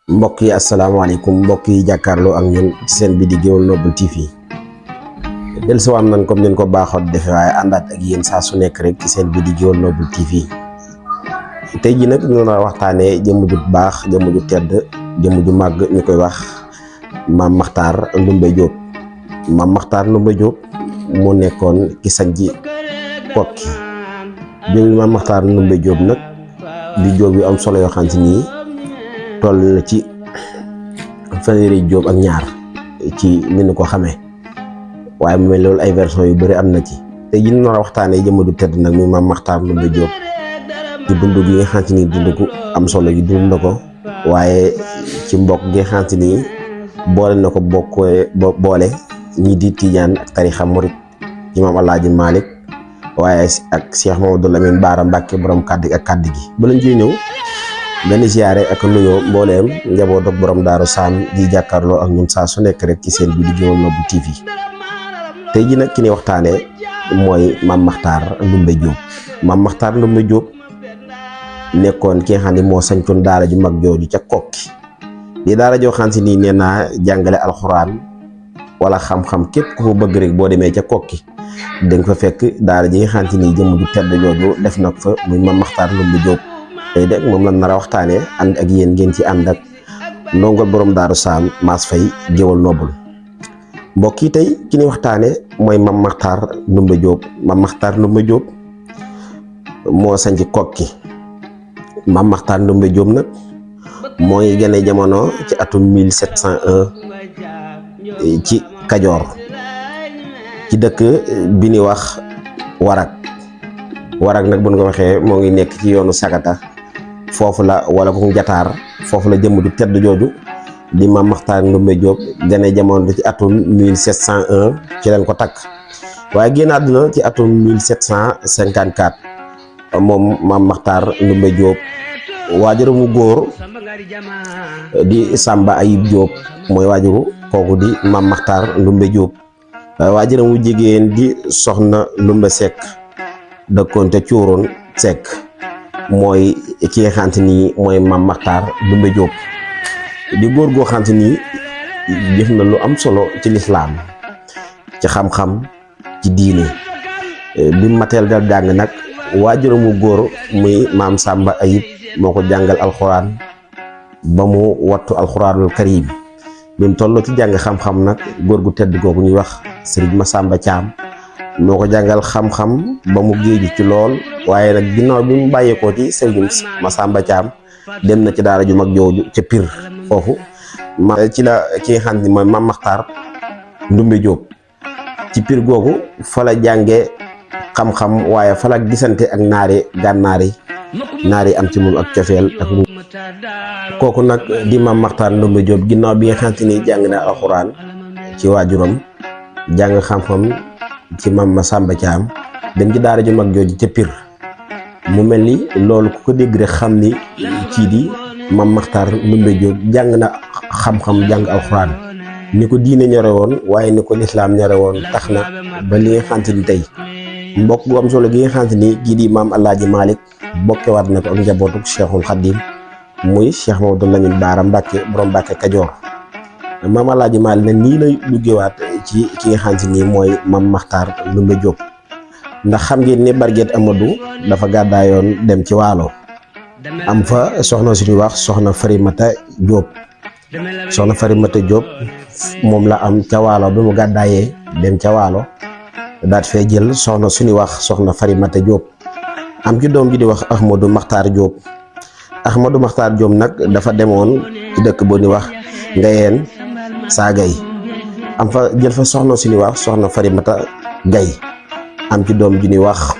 mbokk yi asalaamaaleykum mbokk yi jàkkaarloo ak ñun ci seen bi di Gueweul Noble TV dellusiwaat nañ comme ni ko baaxoo defee waaye àndaat ak yéen saa su nekk rek ci seen bi di Gueweul Noble TV tey ji nag ñu la waxtaanee jëmm ju baax jëmm ju tedd jëmm ju màgg ñu koy wax Mame Makhtar Ndoumbé Diop. Mame Makhtar Ndoumbé Diop moo nekkoon ki sanji Kokki bi Mame Makhtar Ndoumbé Diop nag di Diop yu am solo yoo xam si nii toll na ci fanweeri Diop ak ñaar ci ni ñu ko xamee waaye mu mel loolu ay version yu bëri am na ci te ji ñu war a waxtaanee jëmm ju tedd nag muy Mame Makhtar Ndoumbé Diop ci dund gi nga xam si ni dund ko am solo yi dund na ko waaye ci mbokk gi nga xam si ni boole na ko boole ñii di Tijaan ak tarixa murit Imaam Alaaji Malick waaye ak Cheikh Mamadou Lamine Bara Mbacké borom kàddu ak kàddu gi ba lañ ciy ñëw benn ziyaare ak nuyoo mbooleem njaboot ak borom Daaru Saam di jàkkaarloo ak ñun saa su nekk rek ci seen bi di Gueweul Noble TV tey ji nag ki ni waxtaanee mooy Mame Makhtar Ndoumbé Diop. Mame Makhtar Ndoumbé Diop nekkoon ki nga xam ne moo sañcoon daara ju mag jooju ca Kokki di daara joo xam si nii nee naa jàngale alxuraan wala xam-xam képp ku ko bëgg rek boo demee ca Kokki da nga fa fekk daara ji nga xam si nii jëmm ju tedd jooju def na ko fa muy Mame Makhtar Ndoumbé Diop. tey de moom la nar a waxtaanee ànd ak yéen ngeen ci ànd ak ndongol borom Daaru Saam Mass Faye Gueweul Noble mbokk yi tey ki ni waxtaanee mooy Mame Makhtar Ndoumbé Diop. Mame Makhtar Ndoumbé Diop moo sanc Kokki. Mame Makhtar Ndoumbé Diop nag moo ngi gane jamono ci atum 1701 ci Kajoor ci dëkk bi ni wax Warak nag bu ñu ko waxee moo ngi nekk ci yoonu Sagata foofu la wala bu Jataar foofu la jëmm ju tedd jooju di Mame Makhtar Ndoumbé Diop gane jamono ci atum 1701 ci leen ko takk waaye génn àdduna ci atum 1754 moom Mame Makhtar Ndoumbé Diop. waajuramu góor di Samba Ayib Diop mooy waajuru kooku di Mame Makhtar Ndoumbé Diop waajuramu jigéen di Soxna Ndoumbé Seck dëkkoon te Cuuroon Seck mooy ki nga xamante ni mooy Mame Makhtar Ndoumbé Diop di góor goo xamante ni jëf na lu am solo ci lislaam ci xam-xam ci diine bi mateel dal jàng nag waajuramu góor muy Maam Samba Ayib moo ko jàngal alxuraan ba mu wattu alxuraanul karim bi mu tolloo ci jàng xam-xam nag góor gu tedd googu ñuy wax Serigne Massamba Thiam moo ko jàngal xam-xam ba mu géeju ci lool waaye nag ginnaaw bi mu bàyyeekoo ci Serigne Massamba Thiam dem na ci daara ju mag jooju ca Pire foofu ci la ki nga xam ne mooy Mame Makhtar Ndoumbé Diop ci Pire googu fa la jàngee xam-xam waaye fa la gisante ak naari gànnaar yi am ci moom ak cofeel ak mu kooku nag di Mame Makhtar Ndoumbé Diop ginnaaw bi nga xamante ni jàng na alxuraan ci waajuram jàng xam-xam ci Mame Massamba Thiam dem ci daara ju mag jooju ca Pire mu mel ni loolu ku ko dégg rek xam ni kii di Mame Makhtar Ndoumbé Diop jàng na xam-xam jàng alxuraan ni ko diine ñore woon waaye ni ko lislaam ñore woon tax na ba li nga xamante ni tey mbokk gu am solo gi nga xamante ni kii di Maam Alaaji Malick bokkewaat na ko ak njabootu Cheikhul Khadim muy Cheikh Mamadou Lamine Bara Mbacké borom Mbacké Kajoor Maam Alaaji Malick nag nii lay duggewaat ci ki nga xamante ni mooy Mame Makhtar Ndoumbé Diop ndax xam ngeen ne Barguet Amadou dafa gàddaayoon dem ci Waalo am fa soxna suñuy wax soxna Farimata Diop soxna Farimata Diop moom la am ca waalo bi mu gàddaayee dem ca waalo daat fee jël soxna suñuy wax soxna Farimata Diop am ci doom ji di wax Ahmadou Makhtar Diop. Ahmadou Makhtar Diop nag dafa demoon ci dëkk bu ñuy wax Ngayeen saa gay am fa jël fa soxna suñuy wax soxna Farimata Gay am ci doom ji ñuy wax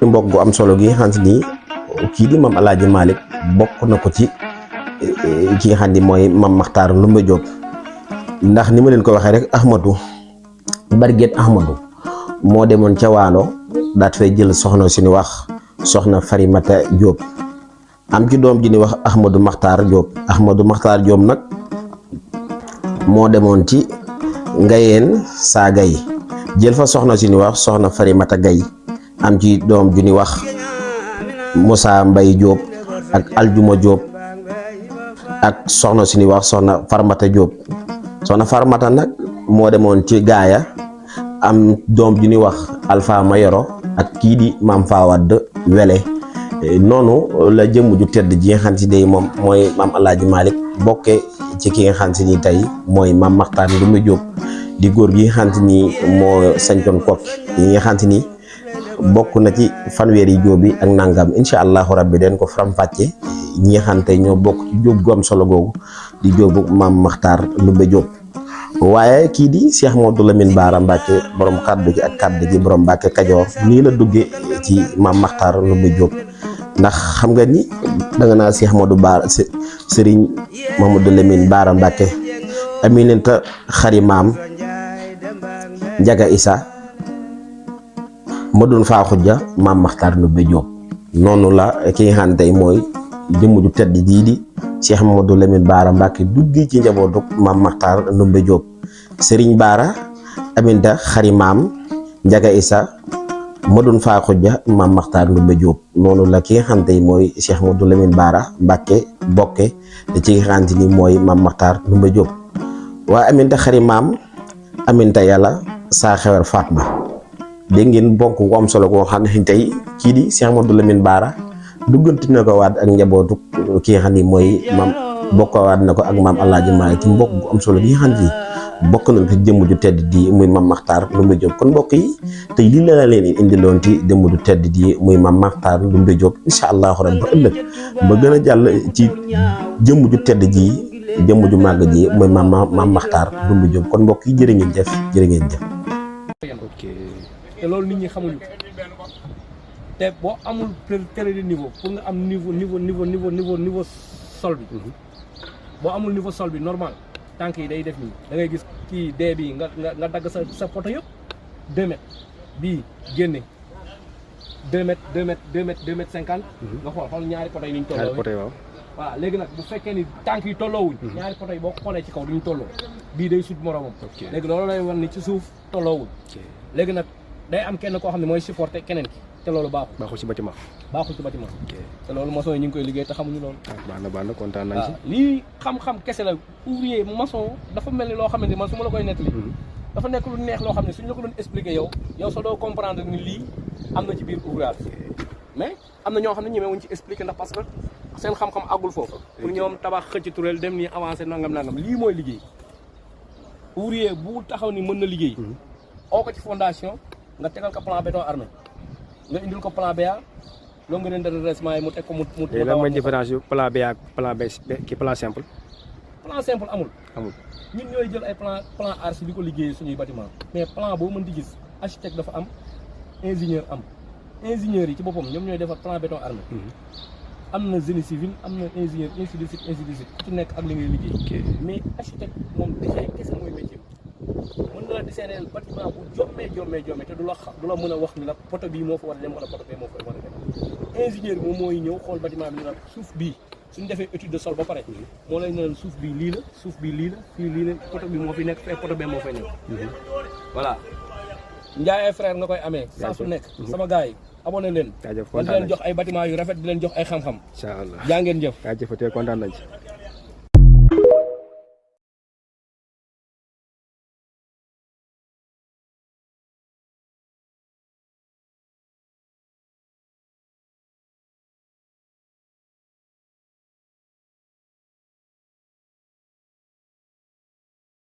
mbokk gu am solo gi xam ni kii di maam Alaaji Malick bokk na ko ci ki nga xam ni mooy maam Makhtar Ndoumbé Diop ndax ni ma leen ko waxee rek Ahmadou Barguet Ahmadou moo demoon ca waalo daat fay jël soxna suñu wax soxna Farimata Diop am ci doom ji ni wax Ahmadou Makhtar Diop nag moo demoon ci Ngayeen saa gay jël fa soxna suñu wax soxna Farimata Gay am ci doom ju ni wax Moussa Mbay Diop ak Aljuma Diop ak soxna suñu wax soxna Farmata Diop soxna Farmata nag moo demoon ci gaaya am doom ju ni wax Alpha Mayoro ak kii di maam Fawad Wele noonu la jëmm ju tedd ji nga xam si day moom mooy maam Alaaji Malick bokke ci ki nga xam si ni tey mooy maam Makhtar Ndoumbé Diop di góor gi nga xam si ni moo sañcoon kokki yi nga xam si ni bokk na ci fanweeri jóob yi ak nangam incha allahu rabbi den ko faram-fàcce ñi nga xam tey ñoo bokk ci jóob gu am solo googu di jóobu maam Makhtar Ndoumbé Diop waaye kii di Cheikh Modou Lamine Bara Mbacke borom kaddu gi ak kaddu gi borom Mbacke Kajoor nii la duggee ci maam Makhtar Ndoumbé Diop ndax xam nga ni danga naa Cheikh Modou Bara Serigne Mamadou Lamine Bara Mbacke Aminata xari maam Njaga Issa Madoun Fakhuja maam Makhtar Ndoumbé Diop noonu la ki nga xam tey mooy jëmm ju tedd jii di Cheikh Mamadou Lamine Bara Mbacke duggi ci njabootu maam Makhtar Ndoumbé Diop Serigne Bara Aminta xari maam Njaga Issa Madoun Fakhuja maam Makhtar Ndoumbé Diop noonu la ki nga xam tey mooy Cheikh Mamadou Lamine Bara Mbacke bokke te ci nga xam ni mooy maam Makhtar Ndoumbé Diop waaye Aminta xari maam Aminta yàlla saa xewar Fatma dégg ngeen bonk gu am solo koo xam ne tey kii di Cheikh Mamadou Lamine Bara dugganti na ko waat ak njabootu ki nga xam ni mooy maam bokkawaat na ko ak maam Alaaji Malick ci mbokk gu am solo bi nga xam ni bokk na ko jëmm ju tedd di muy maam Makhtar Ndoumbé Diop kon mbokk yi tey lii la leen indiloon ci jëmm ju tedd di muy maam Makhtar Ndoumbé Diop incha allahu rabbi ba ëllëg ba gën a jàll ci jëmm ju tedd ji jëmm ju màgg ji muy maam Makhtar Ndoumbé Diop kon mbokk yi jërë ngeen jëf jërë ngeen jëf. te loolu nit ñi xamuñu ko te boo amul télé de niveau pour nga am niveau sol bi boo amul niveau sol bi normal tànk yi day def nii da ngay gis kii dee bi nga dagg sa poto yëpp 2 mètres bii génne 2 mètres 50 nga xool ñaari poto yi ni ñu tolloo voilà léegi nag bu fekkee ni tànk yi tolloowuñ ñaari poto yi boo ko xoolee ci kaw duñu tolloo bii day sut moromam léegi loolu lay wan ni ci suuf tolloowuñ léegi nag day am kenn koo xam ne mooy supporter keneen ki te loolu baaxul ci bâtiment te loolu maçon yi ñu ngi koy liggéey te xamuñu loolu baax na kontaan nañ ci lii xam-xam kese la ouvrier maçon dafa mel ni loo xamante ni man su ma la koy nettali dafa nekk lu neex loo xam ne suñu la ko doon expliquer yow sa doo comprendre ni lii am na ci biir ouvrage mais am na ñoo xam ne ñemewuñ ci expliquer ndax parce que seen xam-xam àggul foofu pour ñoom tabax xëcc tureel dem nii avancé nangam lii mooy liggéey ouvrier bu taxaw ni mën na liggéey oo ko ci fondation nga tegal ko plan béton armé nga indil ko plan BA loo nga leen redressement yi mu teg ko mu lan mooy différence yu plan BA ak plan B ki plan simple amul ñun ñooy jël ay plan archi di ko liggéey suñuy bâtiment mais plan boo mën di gis architecte dafa am ingénieur ingénieurs yi ci boppam ñoom ñooy defar plan béton armé am na génie civil am na ingénieur ainsi de suite ku ci nekk ak li ngay liggéey mais architecte moom dessin kese mooy métier mën na la dessiner bâtiment bu jommee te du la mën a wax ni la poto bii moo fa war a dem wala poto bee moo fa war a dem ingénieur bi moom mooy ñëw xool bâtiment bi ni la suuf bii suñu defee étude de sol ba pare moo lay ne suuf bii lii la fii lii la poto bi moo fi nekk fee poto bee moo fay ñëw voilà Ndiaye ay frère nga koy amee saa su nekk sama gars yi abonné leen di leen jox ay bâtiment yu rafet di leen jox ay xam-xam incha allah jaa ngeen jëf jaajëf te kontaan nañ ci